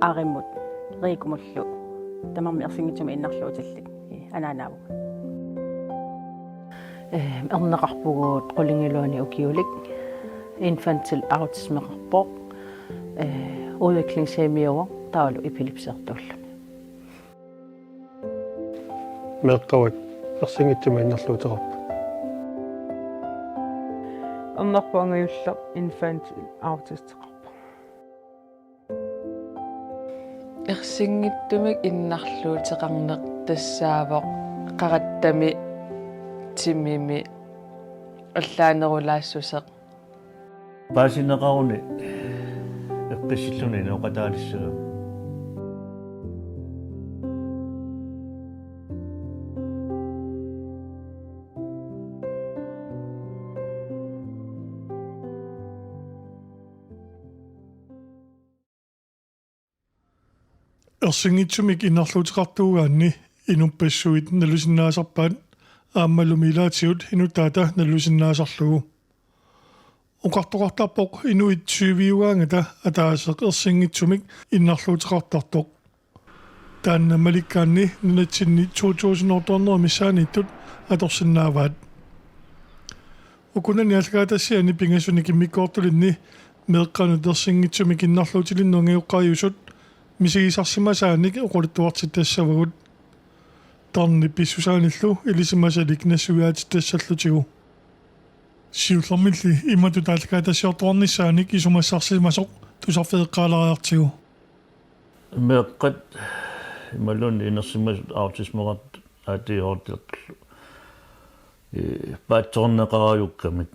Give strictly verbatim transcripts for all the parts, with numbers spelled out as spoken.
Arimut Riikumullu tamarmik ersinngitsumik innarluutillit anaanaavunga. Ee, erneqarpugut qulingiluanik ukiulik, infantile autismeqarpoq, ee, udviklingshæmmiuvoq taavalu epilepsiartuulluni. Meeqqavat ersinngitsumik innarluuteqarput. Ernerput angajulleq infantile autisteqarpoq. Ersinngitsumik innarluuteqarneq tassaavoq qaratsami, timimi allaanerulaassuseq. Paasineqaruni eqqissilluni inooqataalissagami. Ersinngitsumik innarluuteqartuugaanni inuppassuit nalusinnaasarpaat aammalumi ilaatigut inuttaata nalusinnaasarlugu. Oqartoqartarpoq inuit tyviugaangata ataaseq ersinngitsumik innarluuteqartartoq. Taanna malikkaanni nunatsinni to tusind otte hundrede missaaniittut atorsinnaavaat. Ukunani aallakaatitassiani pingasunik immikkoortulinni meeqqanut ersinngitsumik innarluutilinnut angajoqqaajusut misigisarsimasaanik oqaluttuartitassavagut. Tarnip pissusaanillu ilisimasalik nassuiaatitassallutigu. Siullermilli imatut aallakaatitassiortuarnissaanik isumassarsimasoq tusarfeeqqaalaariartigu. Meeqqat imaluunniit inersimasut autismeqartut A D H D-rlu, ee, paatsoorneqarajukkamik,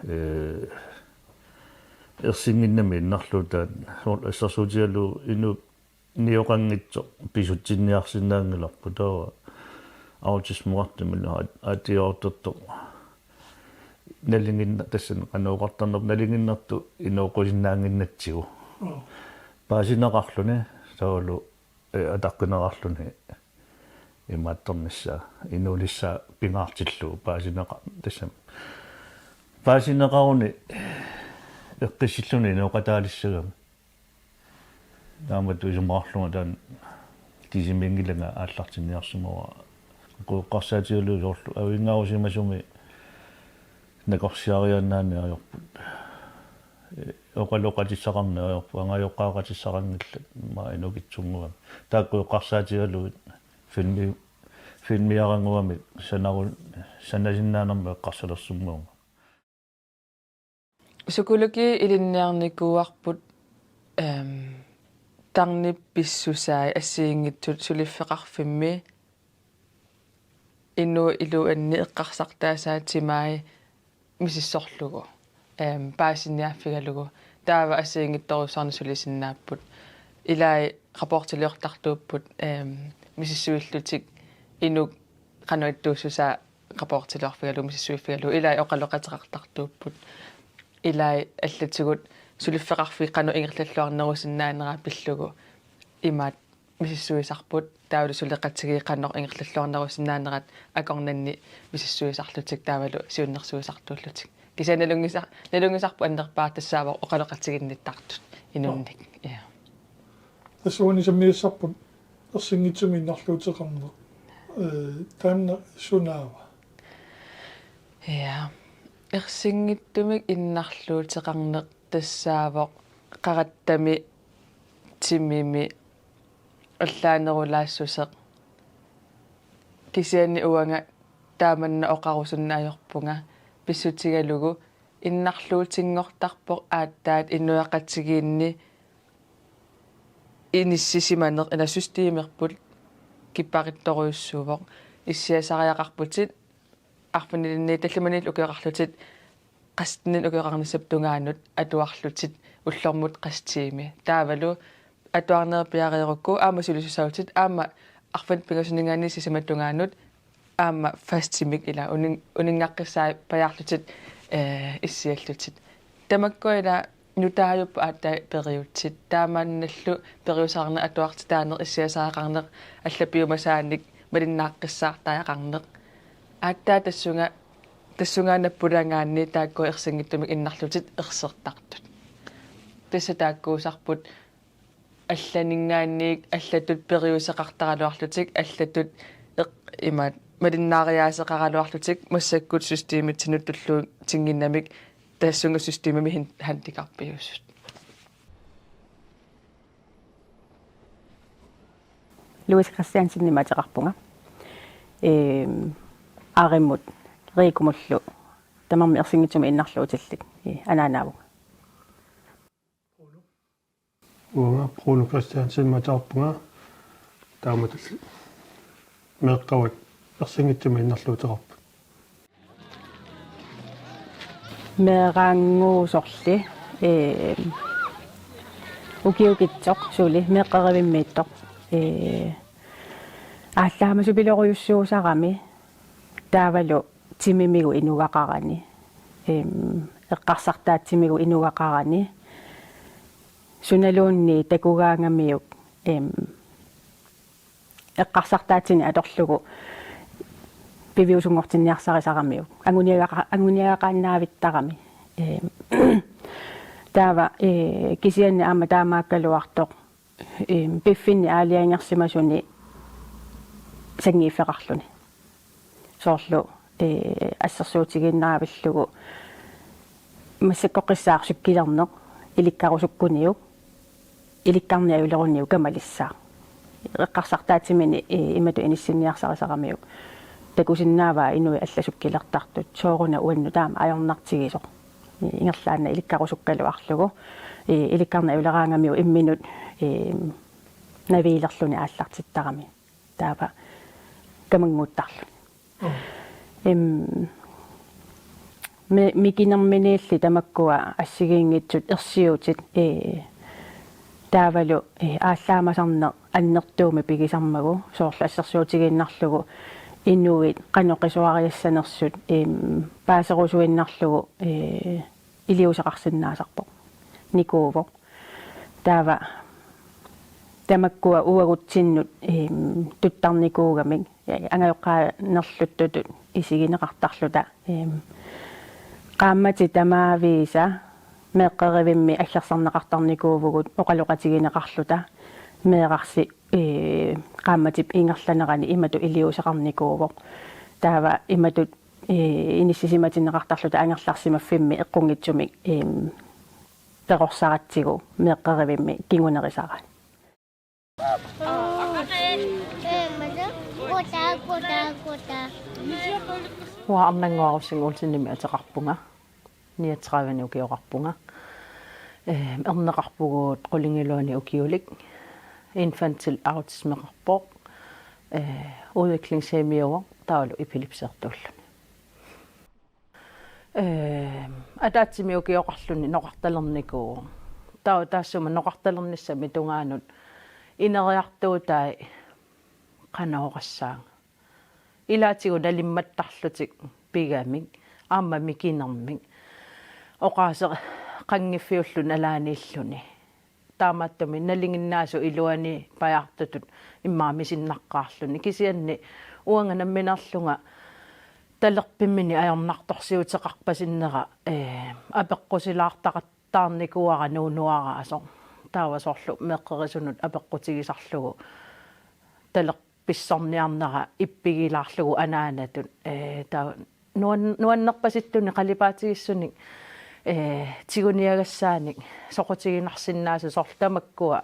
ee, ersinnginnami innarluutaat soorlu assersuutigalugu inuup nioqanngitsoq pisutsinniarsinnaanngilarput, taava autismeqartumik A D H D-rtoq nalinginna-, tassani qanoq oqartarnerput, nalinginnertut inooqqusinnaannginnatsigu. Joo. Paasineqarluni taavalu, ee, ataqqineqarluni imaattornissaa, inuunissaa pingaartillugu paasineqa-, tassami. Paasineqaruni eqqissilluni inooqataalissagami. Taamatut isumaqarlunga taanna kisimiinngilanga aallartinniarsimavara. Qulakkeersaatigalugu soorlu avinngarusimasumi nakorsiariaannaanneq ajorput. Ee, oqaloqatissaqarneq ajorput, angajoqqaaqatissaqanngillat, immaqa inukitsunnguamik. Taakku eqqarsaatigalugit filmi-, filmiarannguamik sanaru-, sanasinnaanermik eqqarsalersimavunga. Psykologi ilinniarnikuuarput, ehm, tarnip pissusai assigiinngitsut suliffeqarfimmi inuup iluanni eqqarsartaasaa timai misissorlugu, ehm, paasiniaaffigalugu. Taava assigiinngitsorujussuarnik sulisinnaapput. Ilai rapportiliortartuupput, ehm, misissuillutik inuk qanoq ittuussusaa rapportiliorfigalugu misissuiffigalugu. Ilai oqaloqateqartartuupput. Ilai allatigut suliffeqarfiit qanoq ingerlalluarnerusinnaanera pillugu imaat misissuisarput, taavalu suleqatigiit qanoq ingerlalluarnerusinnaanerat akornanni misissuisarlutik taavalu siunnersuisartuullutik. Kisianni nalunngisar-, nalunngisarput annerpaaq tassaavoq oqaloqatiginnittartut inunnik. Joo. Ja. Tassa uani sammigassarput ersinngitsumik innarluuteqarneq. Ee, taanna sunaava? Ja. Ersinngitsumik innarluuteqarneq tassaavoq qaratsami, timimi allaanerulaassuseq. Kisianni uanga taamanna oqarusunneq ajorpunga pissutigalugu innarluutinngortarpoq aatsaat inuiaqatigiinni inissisimaneq, ila systemerput kipparittorujussuuvoq, issiasariaqarputit arfinilinni tallimanillu ukioqarlutit, qassit timmit ukioqarnissap tungaanut atuarlutit ullormut qassit timmit. Taavalu atuarnerit piareerukku aamma sulisussaavutit, aamma arfineq-pingasunik-aani sisamat tungaanut aamma fastimik ila unin-, uninngaqqissaappajaarlutit, ee, issiallutit. Tamakkua ila nutaajupput aatsaat periutsit. Taamaannallu periuseqarneq, atuartitaaneq, issiasariaqarneq allat piumasaanik malinnaaqqissaartariaqarneq. Aatsaat tassunga, tassunga nappulagaanni taakku ersinngitsumik innarluutit ersertartut. Tassa taakkuusarput Allaninngaanniit allatut periuseqartaraluarlutik, allatut eq-, imaat malinnaariaaseqaraluarlutik massakkut systemitsinnut tulluutinnginnamik tassunga systemimi hin-, handicapiusut. Louise Christiansenimik ateqarpunga. Ehm, Aarimut Riikumullu tamarmik ersinngitsumik innarluutillit, eh, anaanaavunga. Uanga Bruno Christiansenimik ateqarpunga, taamatulli meeqqavat ersinngitsumik innarluuteqarput. Meeraannguusorli, eh, ukiukitsoq suli meeqqerivimmiittoq, eh, aallaamasupilerujussuusarami, taavalu timimigut inugaqarani, em, eqqarsartaatsimigut inugaqarani, sunaluunniit takugaangamiuk, em, eqqarsartaatsinik atorlugu piviusunngortinniarsarisaramiuk, anguniagaqa-, anguniagaqaannaavittarami. Em, taava, eh, kisianni aamma taamaakkaluartoq, em, piffinni aalajangersimasuni sanngiiffeqarluni. Soorlu, eh, assersuutigiinnaravillugu massakkoqqissaaq sukkilerneq ilikkarusukkuniuk, ilikkarneq ajuleruniuk kamalissaaq. Eqqarsartaatsimini, eh, imatut inissinniarsarisaramiuk. Takusinnaavaa inuit allat sukkilertartut, sooruna uannut taama ajornartigisoq. Ingerlaannaq ilikkarusukkaluarlugu, eh, ilikkarneq ajuleraangamiuk imminut, eh, naviilerluni aallartittarami. Taava kamannguuttarluni. Mm. Em, mi-, mikinerminiilli tamakkua assigiinngitsut ersiutit, eh, taavalu, eh, aallaamasarneq annertuumik pigisarmagu, soorlu assersuutigiinnarlugu inuit qanoq qisuariassanersut, em, paaserusuinnarlugu, eh, iliuuseqarsinnaasarpoq. Nikuuvoq. Taava tamakkua uagutsinnut, em, tuttarnikuugamik, eh, angajoqqaanerluttutut isigineqartarluta, em, qaammatit tamaviisa meeqqerivimmi aggersarneqartarnikuuvugut oqaloqatigineqarluta, meerarsi, eh, qaammatip ingerlanerani imatut iliuuseqarnikuuvoq. Taava imatut, eh, inissisimatinneqartarluta angerlarsimaffimmi eqqunngitsumik, em, perorsaratsigu meeqqerivimmi kingunerisaraanni. Uanga Arnannguaq Rosing Olsenimik ateqarpunga. Niogtredive ukioqarpunga. Ehm, erneqarpugut qulingiluanik ukiulik. Infantil autismeqarpoq. Eh, udviklingshæmmiuvoq taavalu epilepsertuulluni. Ehm, ataatsimi ukioqarluni noqartalernikuuvoq. Taava taassuma noqartalernissami tungaanut ineriartuutai qanoq oqassaanga. Ilaatigut nalimmattarlutik pigamik, aamma mikinermik. Oqaaseqanngiffiulluni nalaaniilluni. Taamaattumik nalinginnaasut iluani pajaartutut immaqa misinnaqqaarluni. Kisianni uanga nammineerlunga talerpimminik ajornartorsiuteqarpasinnera, eh, apeqqusilaartaqattaarnikuuara nuunuaraasoq. Taava soorlu meeqqerisunut apeqqutigisarlugu talerpissorniarnera ippigilaarlugu anaanatut. Eh, taava nuan-, nuannerpasittunik qalipaatigissunik, eh, tiguniagassaanik soqutiginarsinnaasut soorlu tamakkua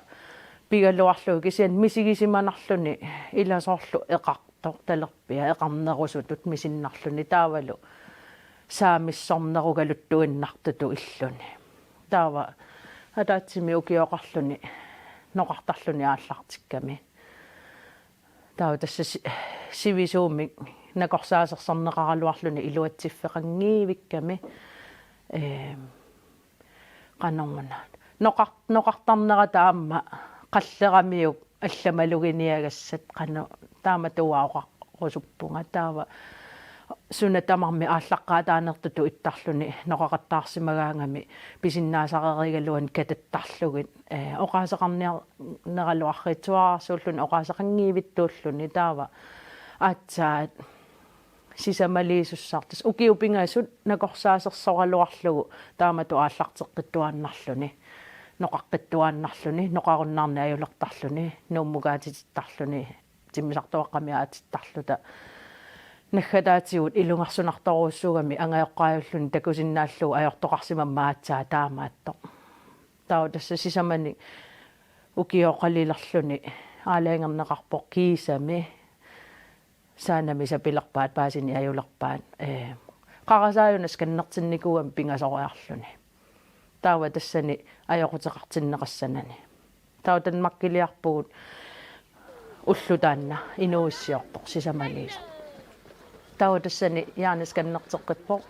pigaluarlugit kisianni misigisimanarluni ila soorlu eqartoq talerpiaq eqarnerusutut misinnarluni taavalu saamissornerugaluttuinnartutut illuni. Taava ataatsimi ukioqarluni noqartarluni aallartikkami. Taava tassa si-, sivisuumik nakorsaasersorneqaraluarluni iluatsiffeqanngivikkami. Ehm, qanormuna. Noqar-, noqartarnerata aamma qalleramiuk allamaluginiagassat qanoq taamatut oqarusuppunga taava suna tamarmi aallaqqaataanertutut ittarluni noqaqattaarsimagaangami pisinnaasareerigaluanik katattarlugit, eh, oqaaseqarniar-, neraluarriitsuararsuulluni oqaaseqanngivittuulluni taava aatsaat sisamaliisussartas ukiut pingasut nakorsaasersoraluarlugu taamatut aallarteqqittuaannarluni. noqaqqittuaannarluni, noqarunnaarneq ajulertarluni, Nuummukaatitittarluni, timmisartuaqqamik aatittarluta. Naggataatigut ilungersunartorujussuugami angajoqqaajulluni takusinnaallugu ajortoqarsimammat aatsaat taamaattoq. Taava tassa sisamanik ukioqalilerluni aalajangerneqarpoq kiisami saanami sapilerpaat, paasineq ajulerpaat. Ee, qarasaajuna scannertinnikuugami pingasoriarluni. Taava tassani ajoquteqartinneqassanani. Taava Danmarkiliarpugut ulloq taanna inuuissiortoq sisamaliisoq. Taava tassani hjernescannerteqqippoq.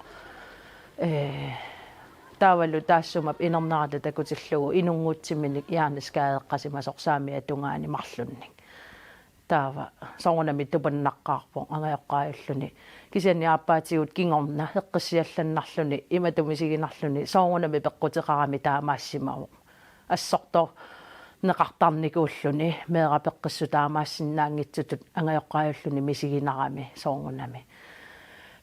Ee, taavalu taassuma inernerata takutillugu inunngutsiminik hjerneskadeqqasimasoq saamiata tungaani marlunnik. Taava soorunami tupannaqqaarpoq angajoqqaajulluni. Kisianni aappaatigut kingorna eqqissiallannarluni imatut misiginarluni soorunami peqquteqarami taamaassimavoq. Assortorneqartarnikuulluni meeraq peqqissut taamaassinnaanngitsutut angajoqqaajulluni misiginarami soorunami.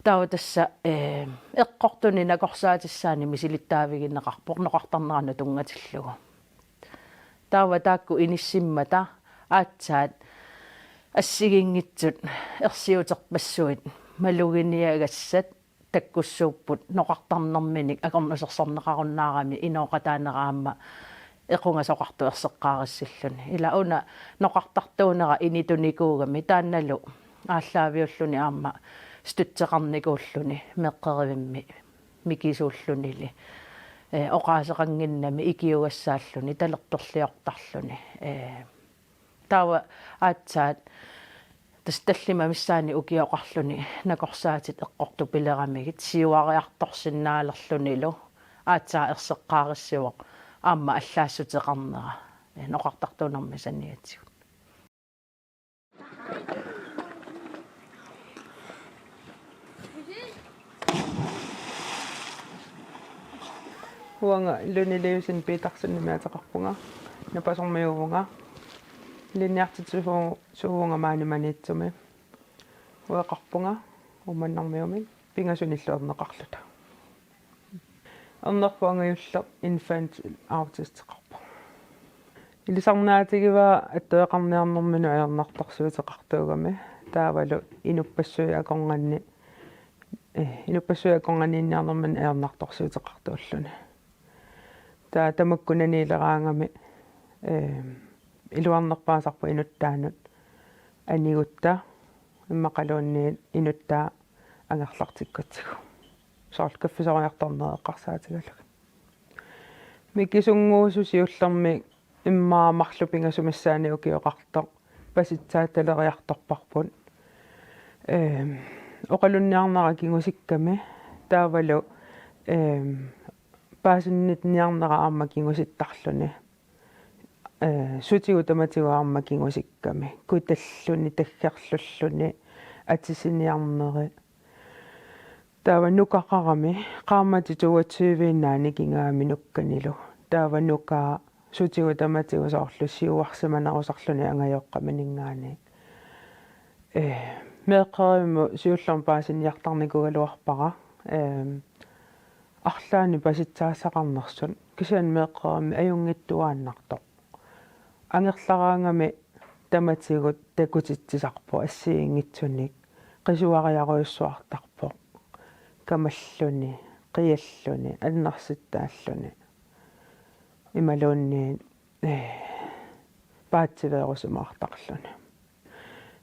Taava tassa, ee, eqqortuni nakorsaatissaani misilittaavigineqarpoq noqartarnerannut tunngatillugu. Taava taakku inissimmata aatsaat assigiinngitsut ersiuterpassuit maluginiagassat takkussuupput noqartarnerminik akornusersorneqarunnaarami inooqataanera aamma equngasoqartoq erseqqaarissilluni. Ila una noqartartuunera initunikuugami taannalu aallaaviulluni aamma støtteqarnikuulluni meeqqerivimmi mikisuullunili, ee, oqaaseqannginnami ikiugassaalluni talerperliortarluni. Ee, taava aatsaat tassa tallimat missaanni ukioqarluni nakorsaatit eqqortupileramigit siuariartorsinnaalerlunilu aatsaat erseqqaarissivoq aamma allaassuteqarnera, ee, noqartartuunermi saniatigut. Uanga Luni Liusen Petersenimik ateqarpunga. Napasormiuuvunga. Ilinniartitsisuuvunga maani Maniitsumi. Ueqarpunga Uummannarmiumik pingasunillu erneqarluta. Ernerput angajulleq infantile autisteqarpoq. Ilisarnaatigivaa attueqarniarnerminut ajornartorsiuteqartuugami taavalu inuppassuit akornanni, ee, inuppassuit akornanniinniarnerminni ajornartorsiuteqartuulluni. Taava tamakku naniileraangami, ee, iluarnerpaasarpoq inuttaanut anigutta immaqaluunniit inuttaa angerlartikkutsigu. Soorlu kaffisoriartorneq eqqarsaatigalugu. Mikisunnguusoq siullermik immaqa marluk pingasut missaanni ukioqartoq pasitsaattaleriartorparput. Ehm, oqalunniarnera kingusikkami taavalu, ehm, paasinniarnera aamma kingusittarluni. Ee, sutigut tamatigut aamma kingusikkami, kutalluni, taggerlulluni, atisiniarneri. Taava nukaqarami, qaammatit toogtyve-innaat nikingaami nukkanilu. Taava nukaa sutigut tamatigut soorlu siuarsimanerusarluni angajoqqaminngaanniit. Ee, meeqqerivimmut siullermik paasiniartarnikuugaluarpara. Ee, arlaannik pasitsaassaqarnersut, kisianni meeqqerivimmi ajunngitsuaannartoq. Angerlaraangami tamatigut takutitsisarpoq assigiinngitsunik, qisuariarujussuartarpoq, kamalluni, qialluni, annersittaalluni, imaluunniit, ee, paatsiveerusimaartarluni.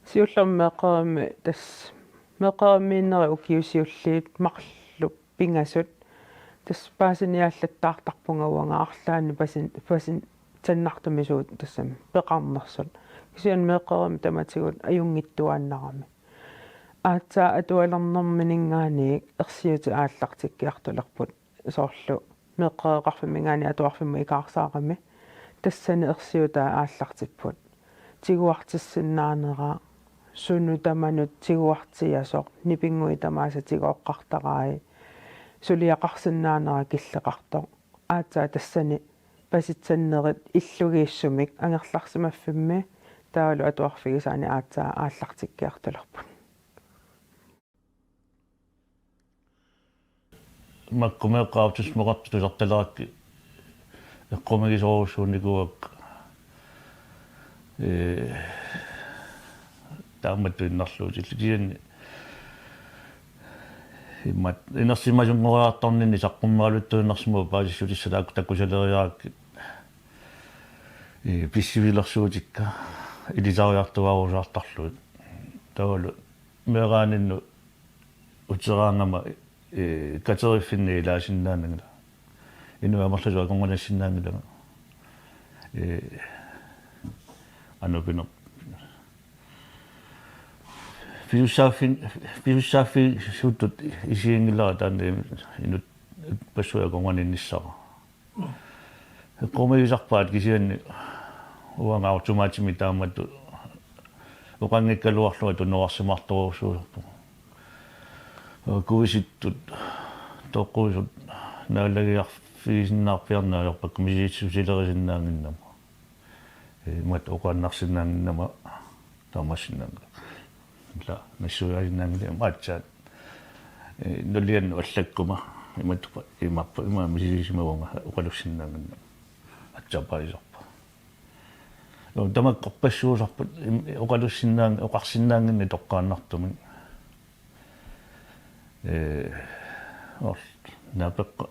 Siullermik meeqqerivimmi tassa, meeqqerivimmiinneri ukiut siulliit marluk pingasut tassa paasiniaallattaartarpunga uanga arlaannik pasin-, pasin-, sannartumisuut tassami peqarnersut. Kisianni meeqqerivimmi tamatigut ajunngitsuaannarami. Aatsaat atualernerminngaanniit ersiutit aallartikkiartulerput. Soorlu meeqqeriveqarfimminngaanniit atuarfimmut ikaarsaarami tassani ersiutaa aallartipput. Tiguartissinnaanera, sunut tamanut tiguartiasoq, nipinnguit tamaasa tigooqqartarai, suliaqarsinnaanera killeqartoq. Aatsaat tassani pasitsannerit illugiissumik angerlarsimaffimmi taavalu atuarfigisaanni aatsaat aallartikkiartulerput. Makku meeqqat autismeqartut tusartalerakkit Eqqumigisorujussuunikuuakka, ee, taamatut innarluutillit kisianni imaattoq inersimasunngoriartorninni saqqummeraluttuinnarsimavoq paasissutissat taakku takusaleriarakkit, ee, pissivilersuutikka ilisariartuaarusaartarlugit. Taavalu meeraaninnut uteraangama, ee, kateriffinni ilaasinnaanagila. Inuit amerlasuut akornanniissinnaanngilanga. Ee, anupineq. Pisussaaffi-, pisussaaffigisutut isiginngilara taanna inuppassuit akornanniinnissara. Eqqumigisarpaat kisianni uanga automatimik taamatut oqanngikkaluarlunga tunuarsimaartorujussuusarpunga. Kuisittut, toqquisut, naalagiarfigisinnaarpiarneq ajorpakka misigissusilerisinnaannginnama. Ee, imaattoq oqaannarsinnaannginnama taamaassinnaanngilanga. Ila nassuiaasinnaanngilanga aatsaat. Ee, nuliannut allakkuma imatut imaappoq ima misigisimavunga oqalussinnaannginnama. Aatsaat paasisarpunga. Tamakkorpassuusarput im-, oqalussinnaanng-, oqarsinnaannginneq toqqaannartumik. Ee, or-, naapeqqa-,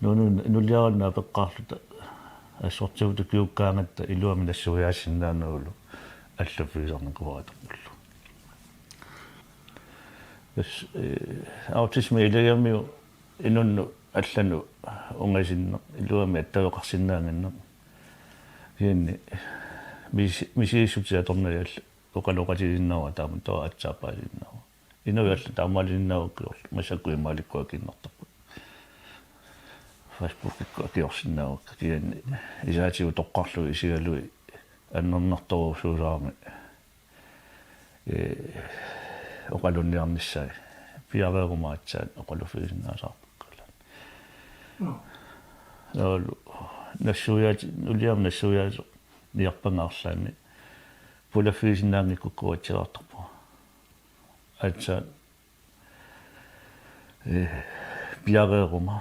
nu-, nu-, nuliaraanni naapeqqaarluta assortigut ukiukkaangatta iluamik nassuiaasinnaanagulu allaffigisarnikuuara atorpullu. Tassa, ee, autismi ilagamiuk inunnut allanut ungasinneq iluamik attaveqarsinnaannginneq. Kisianni mis-, misigissutit atornagit alla oqaloqatigisinnaavara taamatut aatsaat paasisinnaavara. Inuit allat taamaalisinnaavakkit soorlu massakkut imaalikkut akiinnartarput. Facebookikkut akiorsinnaavakka kisianni isaatigut toqqarlugit isigalugit annernartorujussuusarami, ee, oqalunniarnissaat piareeruma aatsaat oqaluffigisinnaasarpakka. Nå. Taavalu nassuiaat-, nuliama nassuiaaseq niarpanga arlaanni pulaffigisinnaanngikkukku uatsiaartarpunga. Aatsaat, ee, piareeruma.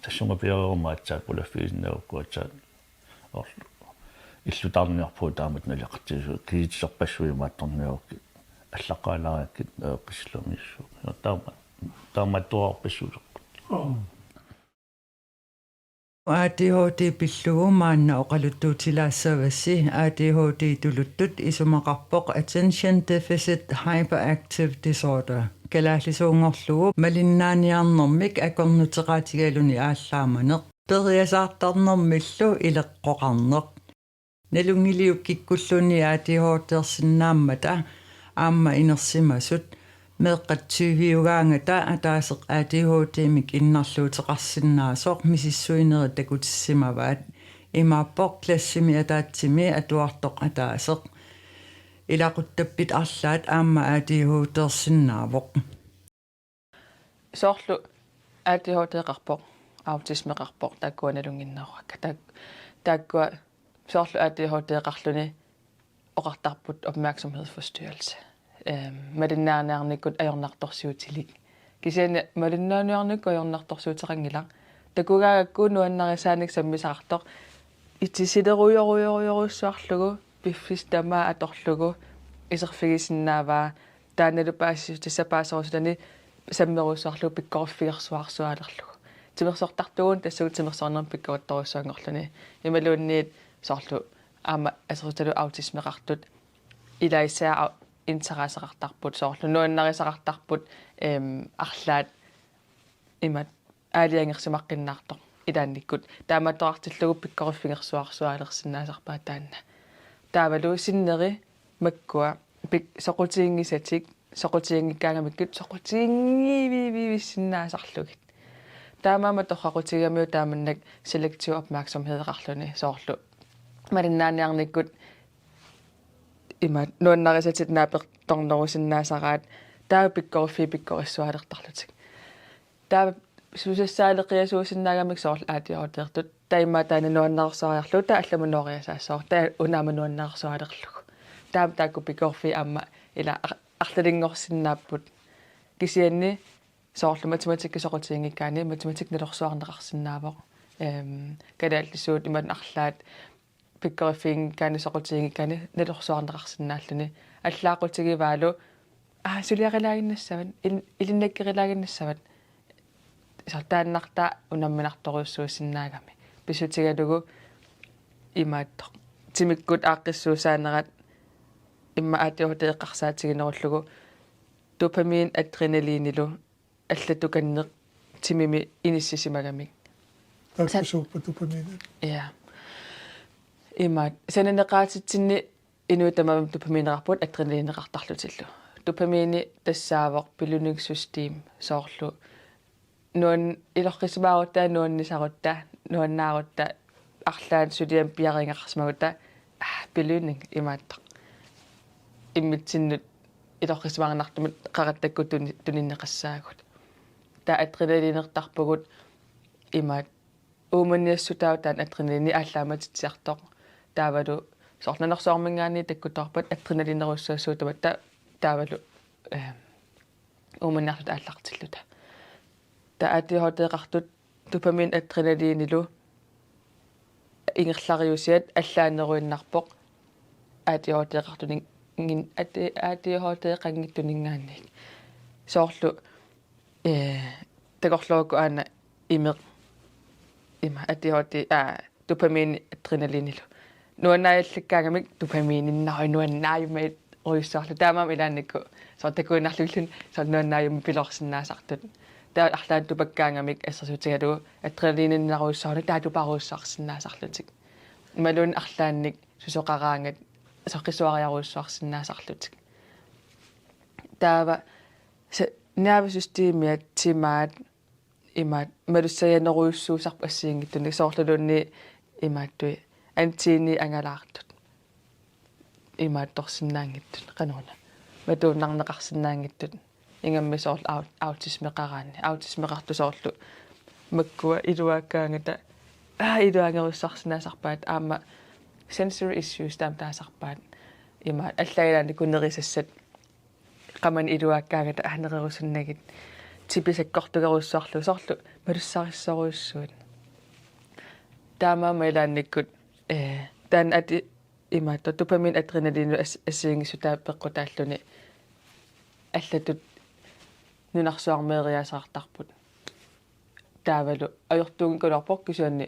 Tassunga piareeruma aatsaat pulaffigisinnaagukku aatsaat orlu. Illutaarniarpugut taamatut naleqartigisut kiisitsisarpassuit imaattorniarukkit allaqqaalaariakkit aeqqissilluarniassuugut. Taama-, taamaattuarpassuusoq. A D H D pillugu maanna oqaluttuutilaassavassi A D H D tuluttut isumaqarpoq Attention Deficit Hyperactive Disorder. Kalaallisuunngorlugu malinnaaniarnermik akornuteqaatigaluni aallaamaneq. Periasaartarnermillu ileqqoqarneq. Nalunngiliuk kikkulluunniit A D H D-ersinnaammata aamma inersimasut meeqqat tyviugaangata ataaseq A D H D-mik innarluuteqarsinnaasoq misissuinerit takutissimavaat. Imaappoq klassimi ataatsimi atuartoq ataaseq. Ilaquttappit arlaat aamma A D H D-ersinnaavoq. Soorlu A D H D-qarpoq, autismeqarpoq, taakkua nalunnginneruakka. Taak-, taakkua soorlu A D H D-qarluni oqartarput opmærksomhedsforstyrrelse. Ehm, malinnaaniarnikkut ajornartorsiutilik. Kisianni malinnaaniarnikkut ajornartorsiuteqanngilaq. Takugaangakku nuannarisaanik sammisaqartoq itisilerujorujorujorujussuarlugu piffissaq tamaat atorlugu iserfigisinnaavaa. Taannalu paasissutissaq paaserusutani sammerujussuarlugu pikkoriffigersuarsuaalerlugu. Timersortartuugunik tassunga timersornermik pikkorittorujussuanngorluni. Imaluunniit soorlu aamma assersuutigalugu autismeqartut ilaasa au-, interesseqartarput, soorlu nuannarisaqartarput, ehm, arlaat imaattoq aalajangersimaqqinnaartoq ilaannikkut. Taamaattoqartillugu pikkoriffigersuarsuaalersinnaasarpaat taanna. Taavalu sinneri makkua pik-, soqutiginngisatik, soqutiginngikkaangamikkit soqutiginngivivissinnaasarlugit. Taamaammat torraqutigigamiuk taamannak selektiv opmærksomhedeqarluni soorlu malinnaaniarnikkut ima nuannarisatit naapertornerusinnaasaraat taava pikkoriffiit pikkorissuaalertarlutik. Taava susassaaleqiasuusinnaagamik soorlu A D H D-rtut taama taanna nuannarsuariarlugu taava allamut nuoriasaassaaq taava una aamma nuannarsualerlugu. Taava taakku pikkoriffiit aamma ila ar-, arlalinngorsinnaapput. Kisianni soorlu matematikki soqutiginngikkaanni matematikki nalorsuarneqarsinnaavoq. Ehm, kalaallisuut imaluunniit arlaat pikkoriffiginngikkaanni soqutiginngikkaanni nalorsuarneqarsinnaalluni. Allaaqutigivaalu, aa, suliarilaaginnassavat, il-, ilinnakkerilaaginnassavat. Soorlu taannartaa unamminartorujussuusinnaagami. Pissutigalugu imaattoq. Timikkut aaqqissuussaanerat immaqa A D H D eqqarsaatiginerullugu dopamin adrenalinilu allatukanneq timimi inissisimagamik. Taakku suuppat dopamin? Ja. Imaat, sananeqaatitsinni inuit tamarmik dopamineqarput adrenalineqartarlutillu. Dopamini tassaavoq belønningssystem, soorlu nuan-, ilorrisimaarutta, nuannisarutta, nuannaarutta, arlaannik suliamik piareersimagutta, ah, belønning imaattoq. Immitsinnut ilorrisimaarnartumik qaqattakkut tuni-, tuninneqassaagut. Taava adrenalinertarpugut imaat uumanniassutaavoq taanna adrenalini aallaammatitsiartoq. Taavalu soorlu nalorsuarminngaanniit takkuttoorpat adrenalinerujussuassuup tamatta taavalu, eh, uumanniarluta aallartilluta. Taava A D H D-qartut dopamin adrenalinilu ingerlariusiat allaaneruinnarpoq A D H D-qartunin-, ngin-, A D H D-qanngitsuninngaanniit. Soorlu, eh, takorloorukku aana imeq, ima A D H D, aa, dopamin adrenalinilu. Nuannaajallakkaangamik dopamininnarui nuannaajummat rujussuarlugu. Taamaammat ilaannikkut soorlu takuinnarlugilluni soorlu nuannaajummat piloorsinnaasartut. Taava arlaannik tupakkaangamik assersuutigalugu adrenalininnarujussuarlugu taava tuparujussuarsinnaasarlutik. Imaluunniit arlaannik susoqaraangat soqisuariarujussuarsinnaasarlutik. Taava se-, nervesystemiat, timaat, imaat, malussagiannerujussuusarput assigiinngitsunik, soorluluunniit imaattui antenni angalaartut. Imaattorsinnaanngitsut, qanoruna. Matuinnarneqarsinnaanngitsut. Ingammik soorlu au-, autismeqaraanni. Autismeqartut soorlu makkua iluaakkaangata, aa, iluaagerujussuarsinnaasarpaat, aamma sensory issues taama taasarpaat. Imaat, allaat ilaannikkut nerisassat qamani iluaakkaangata, aa, nererusunnagit, tipi sakkortugerujussuarlugu, soorlu malussarissorujussuit. Taamaammat ilaannikkut, eh, taanna ati-, imaattoq dopamin adrenalin as-, assigiinngissutaa peqqutaalluni allatut nunarsuarmeeriaaseqartarput. Taavalu ajortuunngikkaluarpoq kisianni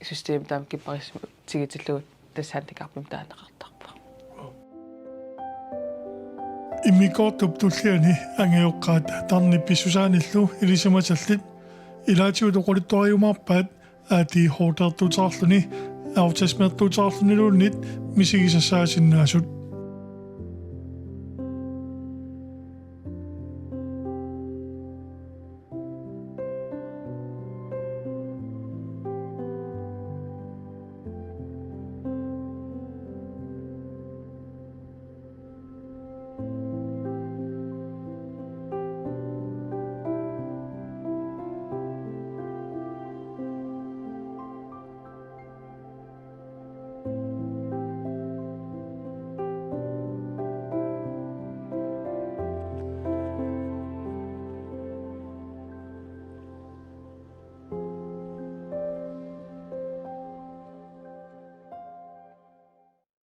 systemi taama kipparissimut tigitillugu tassa handicapimik taaneqartarpoq. Immikkoortup tulliani angajoqqaat tarnip pissusaanillu ilisimatallit ilaatigut oqaluttuariumaarpaat A D H D-rtuuteqarluni autismertuuteqarluniluunniit misigisassaasinnaasut.